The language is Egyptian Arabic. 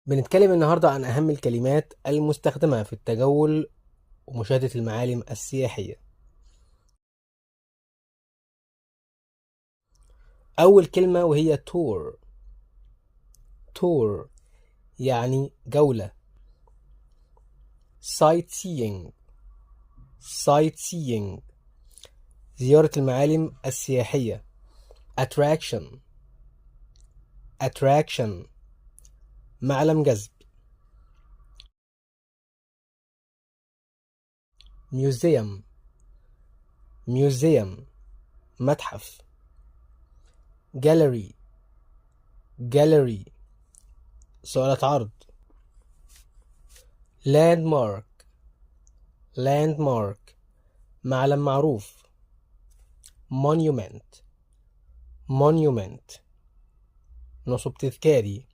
بنتكلم النهاردة عن أهم الكلمات المستخدمة في التجول ومشاهدة المعالم السياحية. أول كلمة وهي tour. tour يعني جولة. sightseeing. sightseeing زيارة المعالم السياحية. attraction. attraction معلم جذب. museum. museum متحف. gallery. gallery صالة عرض. landmark. landmark معلم معروف. monument. monument نصب تذكاري.